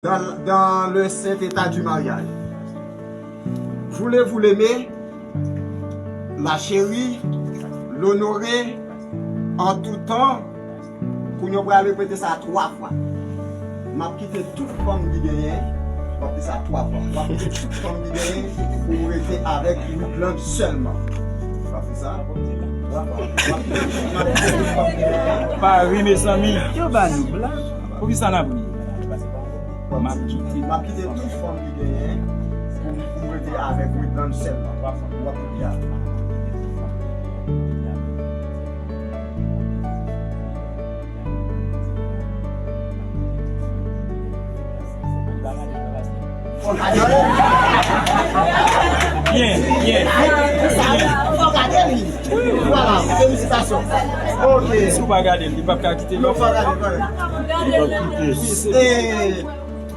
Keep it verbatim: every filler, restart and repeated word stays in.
dans, dans le saint état du mariage. Voulez-vous l'aimer, la chérie, l'honorer en tout temps? Kounye a w pral repete sa twa fwa. M ap kite tout fanm ki genyen. W ap di sa twa fwa. W ap kite tout fanm ki genyen pou w rete avèk Woodland sèlman. W ap di sa twa fwa. W ap kite tout fanm ki genyen. Pa ri, mezanmi. Yo ba nou blag. Poukisa n ap ri? M ap kite. M ap kite tout fanm ki genyen pou, pou m rete avèk Woodland sèlman. W ap di sa. Byen, byen. Fò gade li. Vwala, felisitasyon. Ok. Si w pa gade l, li p ap ka kite lòt. Fò gade, fò gade. Li p ap kite. Eh,